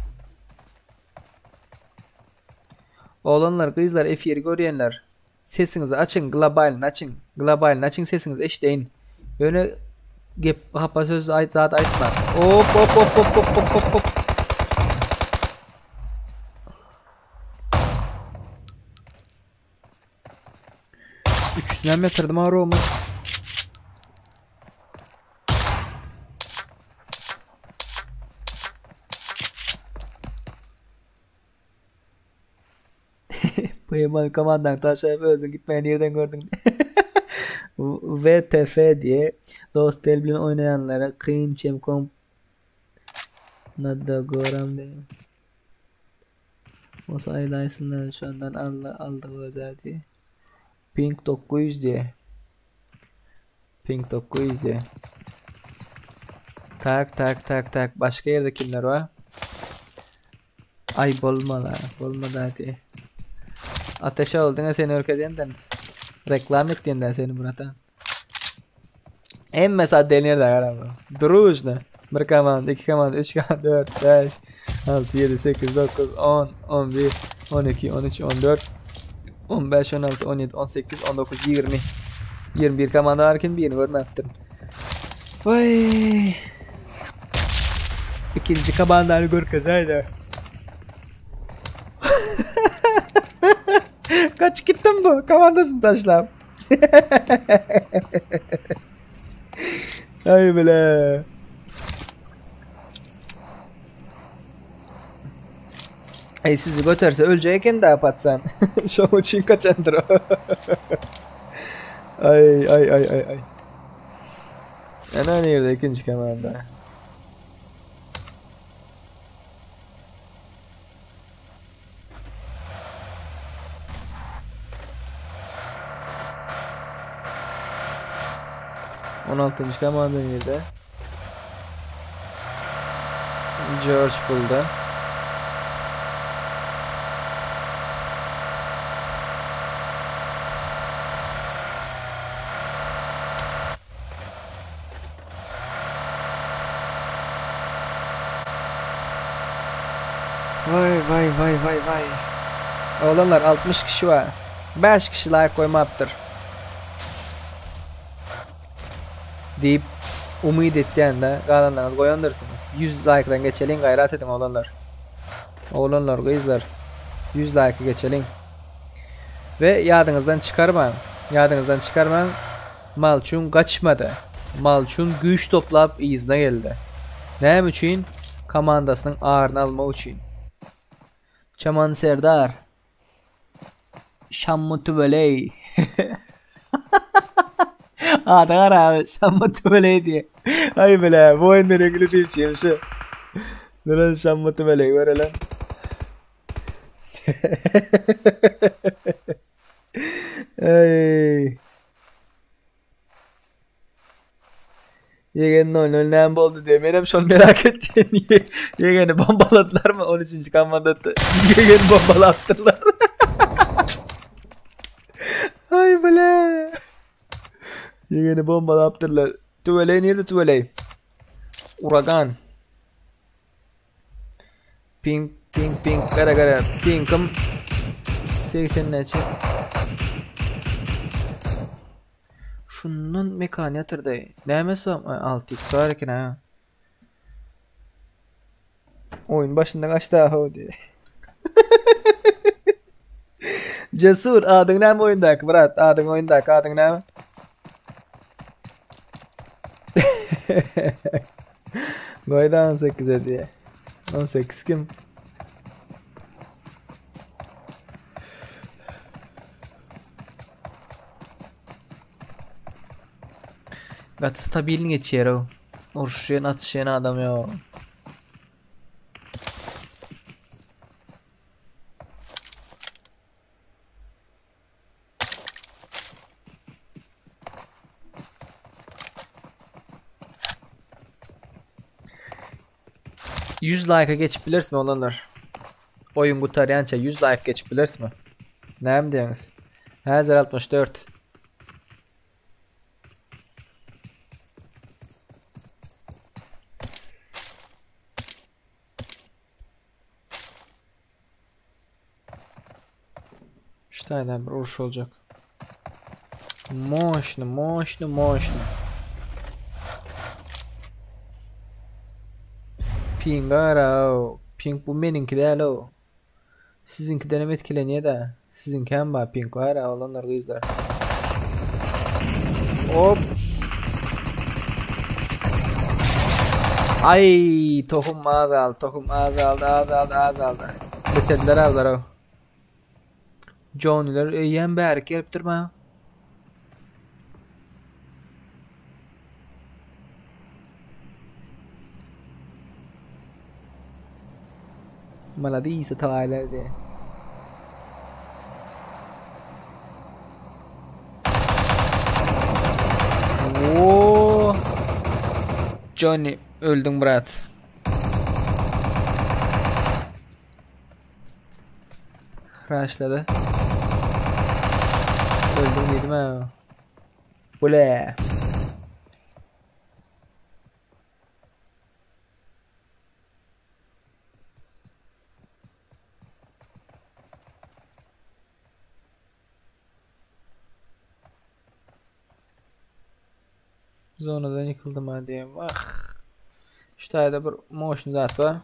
A: Oglanlar, gyzlar, efiri görýänler. Sesiňizi açyň, globalny açyň. Globalny açyň sesiňizi eşdeýin. Ýöne gep hapa söz aýt zat aýtma. Hop hop hop hop hop hop hop hop. Üçüsinem ýatyrdım ha Roma. Peyman komandan taşlayıp özün gitmeyi nereden gördün? VTF diye dost el bilen oynayanlara kyn çem komp Nadda goram diye. Olsa aýlaýsynlar şondan alla aldygy özel diye. Pink 900 diye. Pink 900 diye. Tak tak tak tak. Başka ýerde kimler bar? Ay bolmala, bolmada hadi. Ateş ol diňe seni örkezenden. Reklam etdiğinden seni Muratan. Hemme saat denir de garaba. Drujno. Bir komanda, iki komanda, üç komanda, 4, 5, 6, 7, 8, 9, 10, 11, 12, 13, 14, 15, 16, 17, 18, 19, 20. 21 komanda varken birini görmepdim. Vay. İkinci komandany görkezäýdä. Kaç gitdim bu komandasyny taşlap. Ay bile. Ey sizi göterse ölecek eken daha patsan. Şoň üçin kaçandyr o. Ay ay ay ay ay. Ana nerede ikinci komanda? On altıncı komanda nerede? George buldu. Vay vay vay vay vay. Oglanlar 60 kişi var. 5 kişi like goýmapdyr. Diýip umyt etýän-de galanlaryňyz goýandyrsyňyz. 100 like'dan geçeliň gaýrat ediň oglanlar. Oglanlar, gyzlar 100 like geçeliň. We ýadyňyzdan çykarmaň. Ýadyňyzdan çykarmaň. Malçun gaçmady. Malçun güýç toplap yzyna geldi. Näme üçin? Komandasynyň aryny almak üçin. Çaman Serdar. Şammy tüweleý. Ady gara Şamma tüweleý diýe. Aý bile, bu oýun meniň lübimçim şu. Neren Şamma tüweleý görele. Ey. Ýegen 00 näme boldy diýe. Menem şony merak etdim. Ýegeni bombaladylarmy? 13-nji komandada ýegeni bombalapdyrlar. Ay bile. Ýegeni bombalapdyrlar. Tüweleý nirde tüweleý? Uragan. Pink pink pink gara gara pinkim 80 näçe? Şundan mekan ýatyrdy. Nämesi bar? 6x bar eken ha. Oyun başynda kaç daha o diye. Cesur adyň näme oýundaky brat? Adyň oýundaky adyň näme? Goýda 18 diye. 18 kim? Gaty stabilni geçýär o. Uruşýan, atyşýan adam ýok. Ýüz laýka geçip bilerismi oglanlar? Oýun gutarýança 100 laýk geçip bilerismi? Näme diýeňiz? Häzir 64. Şu taýdan bir uruş boljak. Moşny, moşny, moşny. Ping ara, ping bu meniňki däl o. Siziňkiden hem etkilenýär da. Siziňki hem bar ping bar oglanlar gyzlar. Hop. Ay tohum azaldy, tohum azaldy, azaldy, azaldy. Bitirdiler ablar o. Johnny'ler eýýäm bärik gelipdir ma. Maladisa taýlar diýe. Oo. Johnny öldün brat. Crashladı. Öldüm dedim ha. Bule. Zonadan yıkıldım ha diýem. Ah. Şu taýda bir motion zat bar.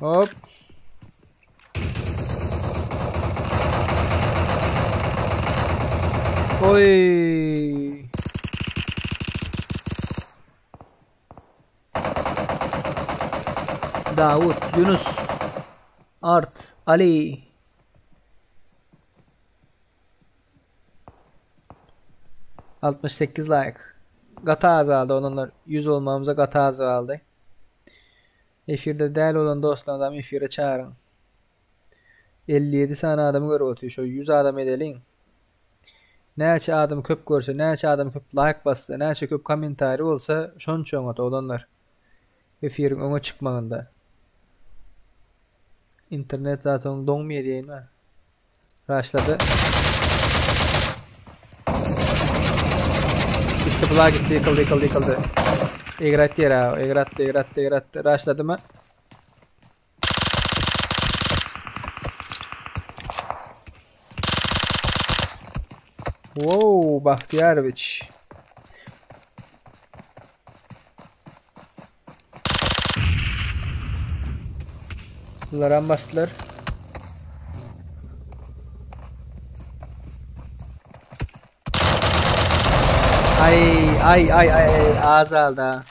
A: Hop. Oy. Davut, Yunus, Art, Ali. 68 like. Gaty azaldy ondan 100 olmamyza gaty azaldy. Efirde däl bolan dostlardan efire çağırın. 57 sany adamy görüp otyr. Şu 100 adam edeliň. Näçe adam köp görse, näçe adam köp like bassa, näçe köp kommentariý bolsa, şonça oňat oglanlar. Efiriň öňe çykmagynda. Internet zaten doňmaýar diýeýin. Rushladı. Gitti bula gitti yıkıldı yıkıldı yıkıldı. Egrat yer ha. Egrat egrat egrat. Rushladı mı? Wow, Bahtiyarovic. Bunlar bastılar. Ay ay ay ay ay azaldı ha.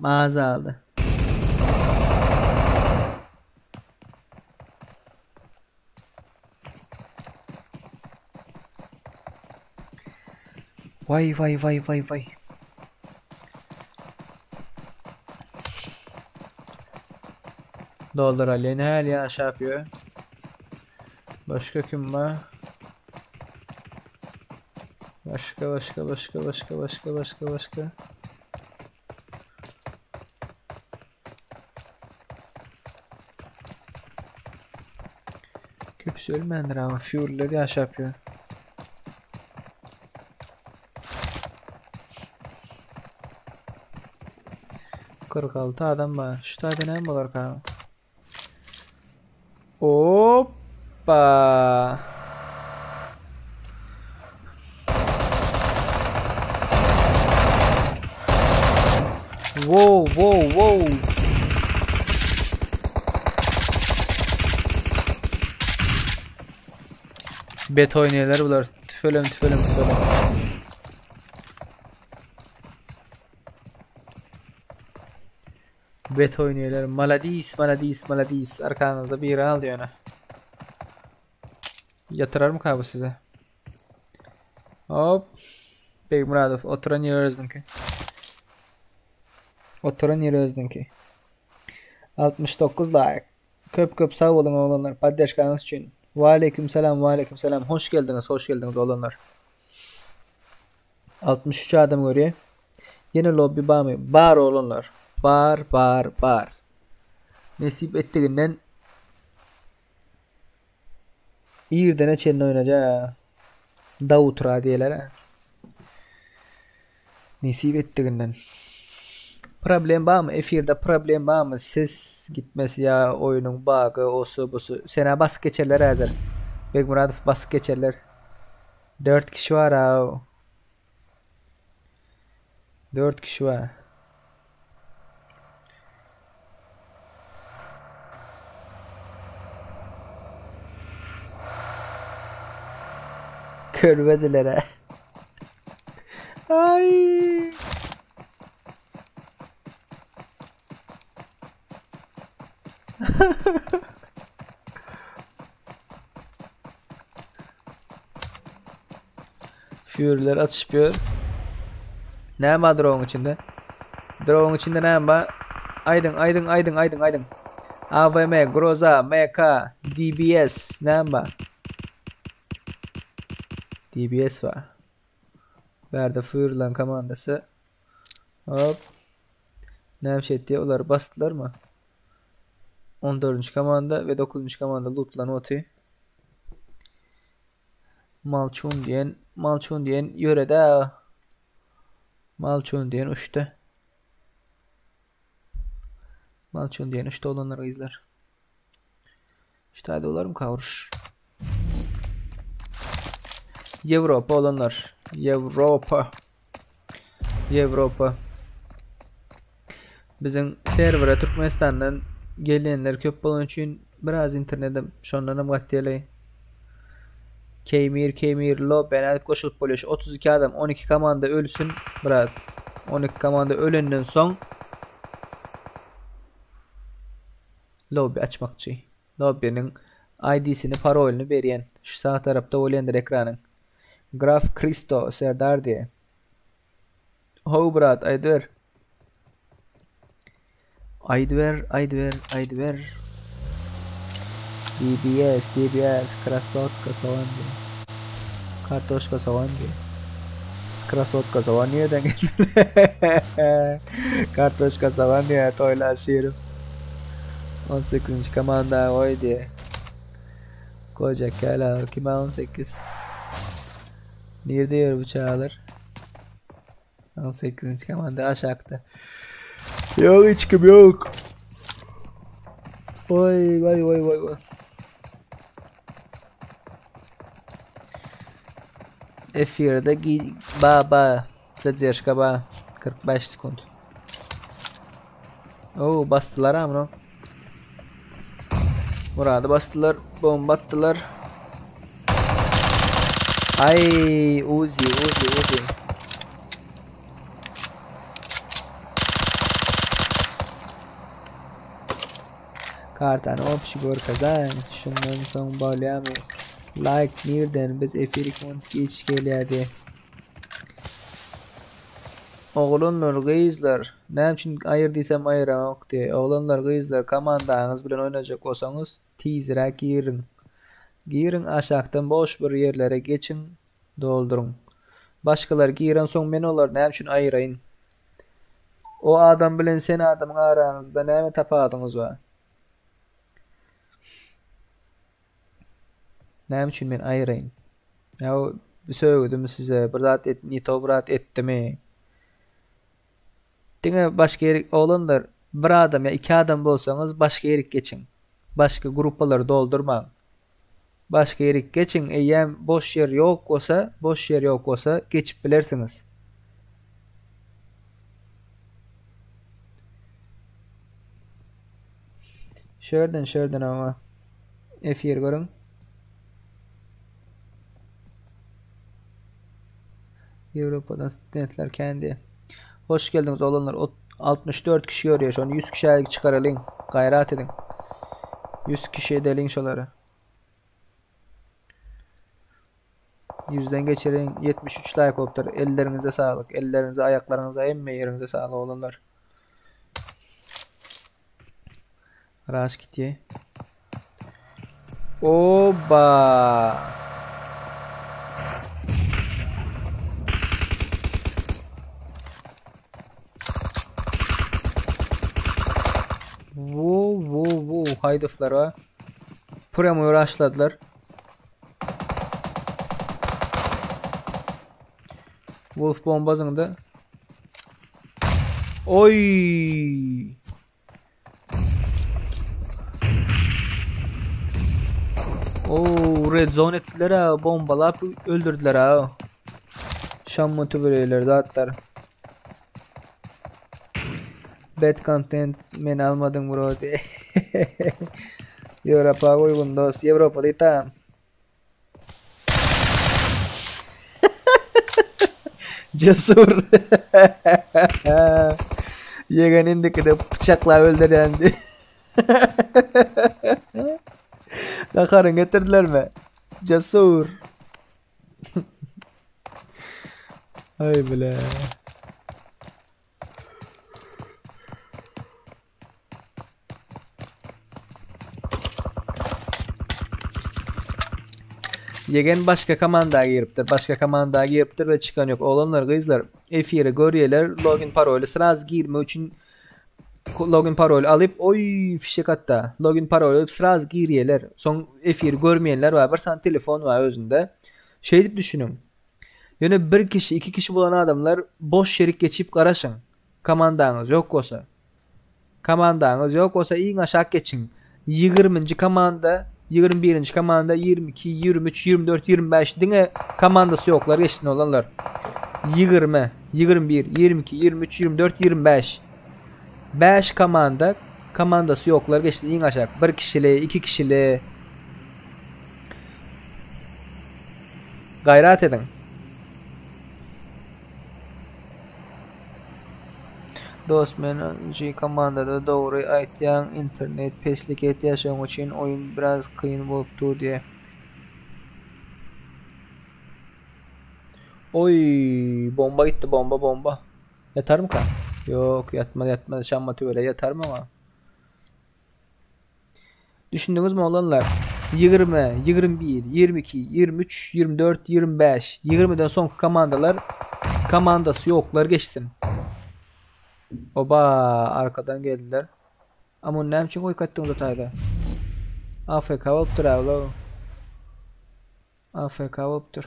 A: Azaldı. Vay vay vay vay vay. Doldur Ali ne hal ya şey yapıyor. Başka kim var? Başka başka başka başka başka başka başka. Köpüsü ölmeyendir ama Fury'ler ya şey yapıyor. 46 adam var. Şu tane ne var ka? Hoppa. Wow wow wow. Bet oynaýarlar bular. Tüfelem tüfelem tüfelem. Bet oynaýarlar. Maladis maladis maladis. Arkanızda biri al diyor ona. Yatırar mı bu size? Hop. Begmuradov oturan ýeri özüňki. Oturan ýeri özüňki. 69 like. Köp köp sag boluň oglanlar. Poddeşkanyňyz üçin. Ve aleyküm selam ve aleyküm selam. Hoş geldiniz, hoş geldiniz oglanlar. 63 adam görýär. Ýene lobby barmy? Bar oglanlar. Bar, bar, bar. Nesip etdiginden irdene çenli oýnaja. Davutra diýerler. ha. Nesip etdiginden. Problem var mı? Efirde problem var mı? Ses gitmesi ya oyunun bug'ı osu busu. Sena basık geçerler hazır. Begmuradov basık geçerler. 4 kişi var ha. 4 kişi var. Görmediler ha. Ay. Fury'ler atışıyor. Ne var drone'un içinde? Drone'un içinde ne var? Aydın, aydın, aydın, aydın, aydın. AVM, Groza, MK, DBS ne var? DBS var. Berde Fury'lerin komandası. Hop. Ne şey diye onları bastılar mı? 14. komanda ve 9. komanda lootlan otu. Malçun diyen, Malçun diyen yörede. Malçun diyen uçtu. Malçun diyen uçtu olanları izler. İşte hadi olarım kavruş. Avrupa olanlar. Avrupa. Avrupa. Bizim servere Türkmenistan'dan gelenler köp bolan üçin biraz internete şondanam gatýaly. Keymir Keymir lo ben edip koşup bolýar. 32 adam 12 komanda ölsün brat. 12 komanda ölenden soň lobby açmakçy. Lobby'nin ID'sini parolyny berýän. Şu sağ tarapda bolýandyr ekranyň. Graf Kristo Serdar diye. Ho brat aýdyber. Aýdyber, aýdyber, aýdyber. DBS, DBS, krasotka sogan diye. Kartoşka sogan diye. Krasotka sogan nireden geldi? Kartoşka sogan diye toyla şerif. 18. komanda oy diye. Koca kela kime 18? Nerede diyor bu çağlar? 18. komanda aşağıda. Yok hiç kim yok. Oy vay vay vay vay. Efirde gi ba ba zadержка ba 45 sekund. Oo bastılar amro. Murady bastılar, bomba attılar. Ay Uzi Uzi Uzi. Kartany opşy görkezän. Şundan soň bolýamy? Like nirden biz efir geç gelýärdi. Oglanlar, gyzlar, näme üçin aýyr diýsem aýyraňok diýe. Oglanlar, gyzlar, komandaňyz bilen oýnajak bolsaňyz, tizräk giriň. Giriň aşakdan boş bir ýerlere geçiň, dolduryň. Başgalar girensoň men olary näme üçin aýyraýyn? O adam bilen sen adamyň araňyzda näme tapawudyňyz bar? Näme üçin men aýyraýyn? Ýa o sögdümi size, bir zat et, ne to bir zat etdimi? Diňe başga ýere oglanlar bir adam ýa iki adam bolsaňyz başga ýerik geçiň. Başga gruppalary doldurmaň. Başga ýerik geçiň, eýýäm boş ýer ýok bolsa, boş ýer ýok bolsa geçip bilersiňiz. Şu ýerden, şu ýerden ama. Efir görüň. Ýewropadan studentler kendi. Hoş geldiňiz oglanlar. 64 kişi görýär. Şony 100 kişä çykaralyň. Gaýrat ediň. 100 kişi edeliň şolary. 100-den geçiriň. 73 laýk bolupdyr. Elleriňize saglyk. Elleriňize, aýaklaryňyza, hemme ýeriňize saglyk oglanlar. Raş gitýär. Oba! Wo wo wo haýdoflara prямой raşladylar. Wolf bomba zyňdy. Oy! Oo, red zone etdiler ha, bombalap öldürdüler ha. Şamma tübüreyler zatlar. Bad content meni almadyň bro diye. Ýewropa uygun dost. Ýewropada tam. Cesur. Ýegen indikide bıçaklap öldürýändi. Gaharyň getirdiler mi? Cesur. Ay bile. Ýegen başga komanda giripdir. Başga komanda giripdir we çykan ýok. Oglanlar, gyzlar, efire görýärler. Login paroly sraz girmek üçin login paroly alyp, oý fişek atda. Login paroly alyp sraz girýärler. Soň efiri görmeýänler bar. Bir sany telefon bar özünde. Şeýdip düşüniň. Ýöne bir kişi, iki kişi bolan adamlar boş ýerik geçip garaşyň. Komandaňyz ýok bolsa. Komandaňyz ýok bolsa iň aşak geçiň. Ýigriminji komanda, 21-nji komanda, 22, 23, 24, 25 diňe komandasy ýoklar geçsin oglanlar. 20, 21, 22, 23, 24, 25. 5 komanda komandasy ýoklar geçsin iň aşak. Bir kişili, iki kişili. Gaýrat ediň. Dost men nji komandada dogry aýtýaň internet peslik etýä şoň üçin oýun biraz kyn bolup dur diýä. Oý bomba gitdi bomba bomba. Ýatarmyka? Ýok ýatmaz ýatmaz şamma tüwele ýatarmy oňa. Düşündiňizmi oglanlar? 20, 21, 22, 23, 24, 25. 20-den soňky komandalar komandasy ýoklar geçsin. Oba, arkadan geldiler. Ama näme üçin goýup gaýtdyňyz o taýda? AFK bolupdyr awlaw. AFK bolupdyr.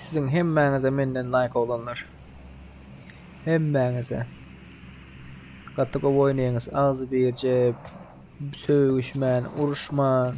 A: Siziň hemmäňize menden like oglanlar. Hemmäňize. Gaty gowy oýnaýaňyz. Agzy birje sögüşmän, uruşman.